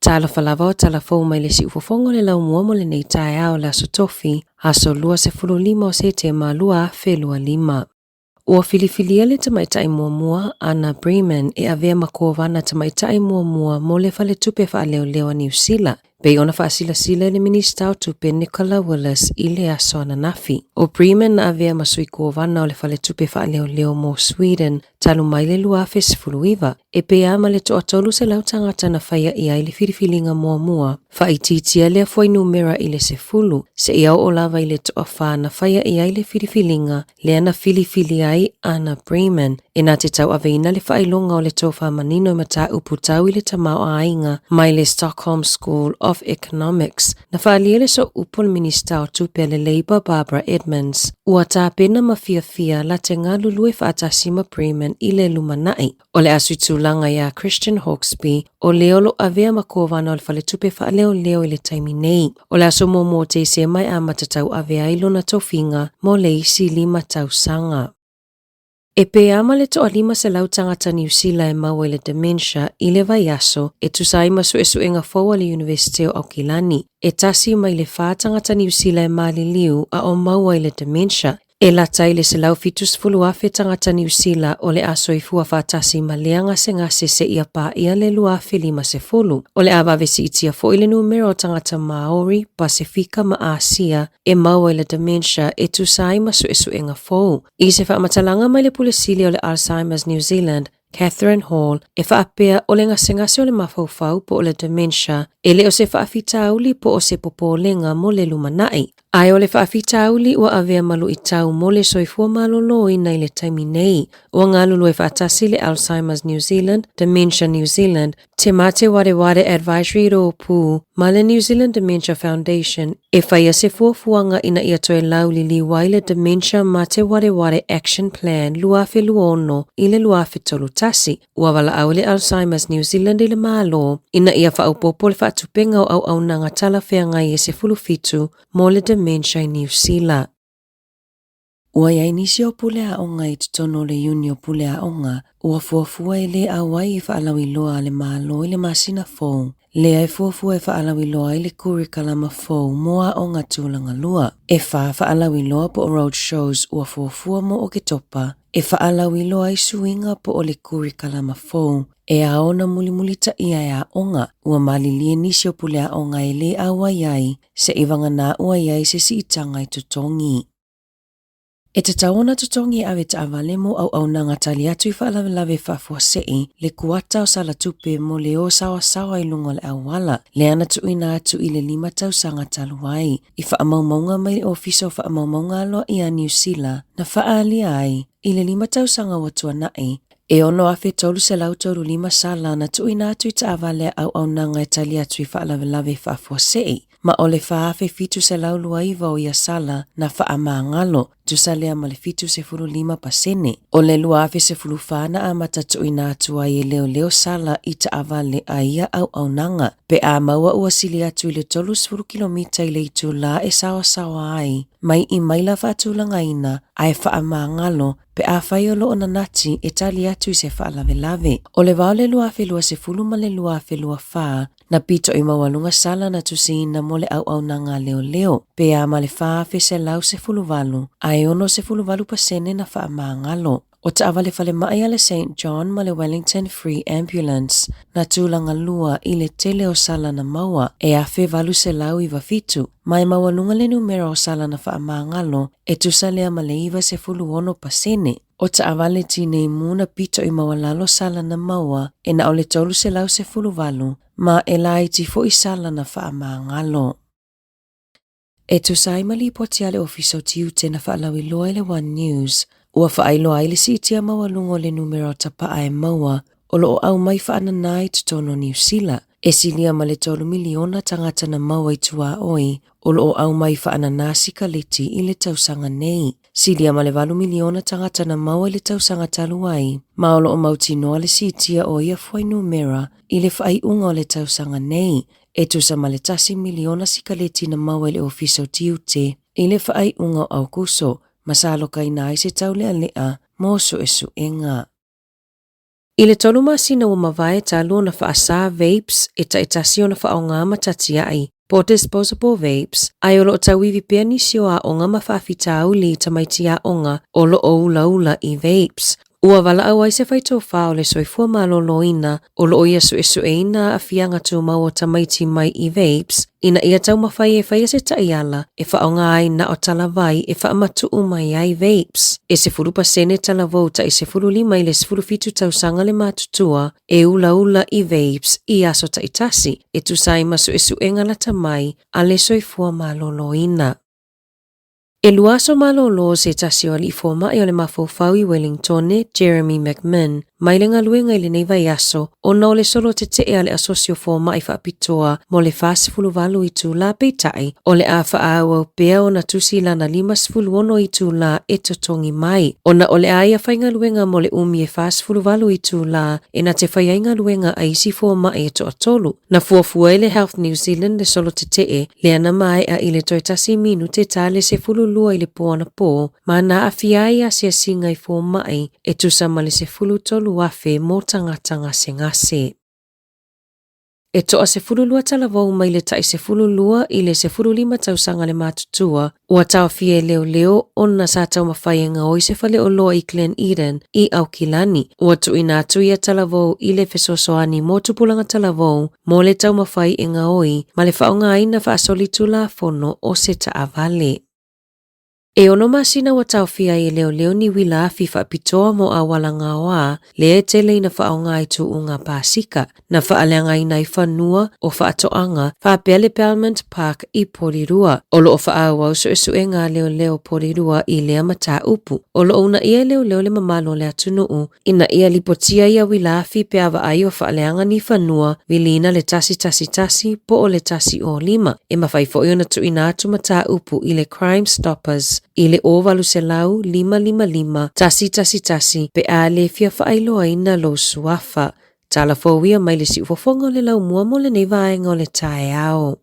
Talofa lava o tala fou mai le siufofoga o le laumua mo lenei taeao o le Aso Tofi, aso 25 o Setema 2025. Ua filifilia le tamaitai muamua, Anna Breman, e avea ma Kovana Tamaitai muamua mo le Faletupe Faaleoleo a Niu Sila, pei ona faasilasila e le Minisita o Tupe Nicola Willis i le aso ananafi. ʻO Breman na avea ma sui Kovana o le Faletupe Faaleoleo mo Sweden talu mai le 2019, e pei lava ma le toatolu selau tagata na faia i ai le filifiliga muamua, faaitiitia lea fuainumera i le 10, seia oo lava i le toafa na faia i ai le filifiliga lea na filifili ai Anna Breman, e na te tauaveina le faailoga o le tofa manino i mataupu tau i le tamaoaiga mai le Stockholm School of Economics. Na faaalia le sooupu a le Minisita o Tupe a le Labour Barbara Edmonds, ua tapena ma fiafia la te galulue faatasi ma Breman i le lumanai. O le aso i tulaga iā Christian Hawkesby, o le o lo o avea ma Kovana o le Faletupe Faaleoleo i le taimi nei. O le aso muamua o Tesema e amata tauave ai lona tofiga mo le isi 5 tausaga. E pē ama le toa 500 tagata Niu Sila e maua i le dementia i le vaiaso e tusa ai ma suesuega fou a le Iunivesite o Aukilani. E tasi mai le fa tagata Niu Sila e maliliu a o maua i le dementia. E lata i le 170,000 tagata Niu Sila o le a soifua faatasi ma lea gasegase seia paia le 2050. O le a vave siitia foi le numera o tagata Māori, Pasefika ma Āsia e maua i le dementia e tusa ai ma suesuega fou. I se faamatalaga mai le Pule Sili o le Alzheimer's New Zealand, Catherine Hall, e faapea o le gasegase o le mafaufau po o le dementia e le o se faafitauli po o se popolega mo le lumanai. Ae o le faafitauli ua avea ma luitau mo le soifua maloloina i le taimi nei. Ua galulue faatasi le Alzheimer's New Zealand, Dementia New Zealand, Te Mate Wareware Advisory Rōpū ma le New Zealand Dementia Foundation e whaia se fuafuaga ina ia toe lauliliu ai le Dementia Mate Wareware Action Plan 2026 i le 2031. Ua valaau le Alzheimer's New Zealand i le Malo ina ia faaopoopo le faatupenga o auaunaga talafeagai e 17 mo le dementia i Niu Sila. Ua i ai nisi o pule aoga i totonu o le Iuni o Pule Aoga ua fuafua e lē auai i faalauiloa a le Malo i le masina fou, lea e fuafua e faalauiloa ai le kurikalama fou mo aoga tulaga lua. E fa faalauiloa po o road shows ua fuafua mo Oketopa e faalauiloa ai suiga po o le kurikalama fou e ao ona mulimulitaia e aoga. Ua malilie nisi o pule aoga e lē auai ai seivagana ua i ai se siitaga i totogi. E tatau ona totogi e ave taavale mo auaunaga tali atu i faalavelave faafuasei le kuata o sala tupe mo le o saoasaoa i luga o le auala, lea na tuuina atu i le 5 tausaga talu ai. I faamaumauga mai le Ofisa o Faamaumauga Aloaia a Niu Sila na faaalia ai, i le 5 tausaga ua tuanai, e 6,335 sala na tuuina atu i taavale a auaunaga e tali atu i faalavelave faafuasei, ma o le 4,729 o ia sala na faamagalo, tusa lea ma le 75%. O le 2014 na amata tuuina atu ai e leoleo sala i taavale a ia auaunaga, pe a maua ua sili atu i le 30 kilomita i le itulā e saoasaoa ai mai i maila faatulagaina ae faamagalo pe afai o lo o nanati e tali atu i se faalavelave. O le vao le 2020 ma le 2024, Na pito i maualuga sala na tusiina mo le auaunaga a leoleo, pe a ma le 4,118, a e 68% na faamagalo. O taavale falemai a le Saint John ma le Wellington Free Ambulance na tulaga lua i le tele o sala na maua, e 1,897, ma e maualuga le numera o sala na faamagalo e tusa lea ma le 96%. O taavale tinei mu na pito i maualalo sala na maua e na o le 318, ma e laiti foi sala na faamagalo. E tusa ai ma lipoti a le Ofisa o Tiute na faalauiloa i le One News, ua faailoa ai le siitia maualuga o le numera o tapaa e maua o lo o aumai faanana i totonu o Niu Sila, e silia ma le 3 miliona tagata na maua i tuaoi o lo o aumai faanana sikaleti i le tausaga nei. Silia ma le 8 miliona tagata na maua i le tausaga talu ai, ma o lo o mautinoa le siitia o ia fuainumera i le faaiuga o le tausaga nei, e tusa ma le 1 miliona sikaleti na maua i le Ofisa o Tiute i le faaiuga o Aokuso, ma salokaina ai se taulealea mo suesuega. I le tolu masina ua mavae talu ona faasā vapes e taitasi ona faaaoga ma tatiai, po o disposable vapes, ae o lo o tauivi pea nisi o aoga ma faafitauli i tamaiti aoga o lo o ulaula i vapes. Ua valaau ai se faitofa o le soifua maloloina o lo o ia suesueina aafiaga tumau o tamaiti mai i vapes ina ia taumafai e faia se taiala e faaaoga ai na o talavai e faamatuu mai ai vapes. E 10% talavou tai 15 i le 17 tausaga le matutua e ulaula i vapes i aso taitasi e tusa ai ma suesuega lata mai a le soifua maloloina. E lua aso malolo se tasi o alii fomai o le mafaufau i Wellingtone, Jeremy McMinn, mai le galuega i lenei vaiaso ona o le solo tetee a le Asosi o Fomai Faapitoa mo le 48 itula peitai o le a faaauau pea ona tusi i lana 56 itula e totogi mai ona o le a ia faigaluega mo le umi e 48 itula e na te fai ai galuega a isi fomai e toatolu. Na fuafua e le Health New Zealand le solo tetee lea na maea i le toe tasi minute ta le 12 i le po anapō ma na aafia ai asiasiga i fomai e tusa ma le 13,000 mo tagata gasegase. E toa 12 talavou mai le tai 12 i le 15 tausaga le matutua ua taofia e leoleo ona sa taumafai e gaoi se faleoloa i Glen Eden i Aukilani. Ua tuuina atu ia talavou i le fesoasoani mo tupulaga talavou mo le taumafai e gaoi ma le faaaogaina faasolitulafono o se taavale. E ono masina ua taofia ai e leoleo ni uila afi faapitoa mo auala gaoā lea e tele ina faaaoga i tuuga pasika. Na faaleagaina ai fanua o faatoaga faapea le Belmont Park i Porirua. O lo o faaauau suesuega a leoleo Porirua i lea mataupu. O lo o uunaia e leoleo le mamalu o le atunuu ina ia lipotia ia uila afi pe a vaai o faaleaga ni fanua viliina le 111 po o le 105. E mafai foi ona tuuina atu mataupu i le Crime Stoppers i le 0800 555 111 pe a le fia faailoaina lou suafa. Tala fou ia mai le siufofoga o le laumua mo lenei vaega o le taeao.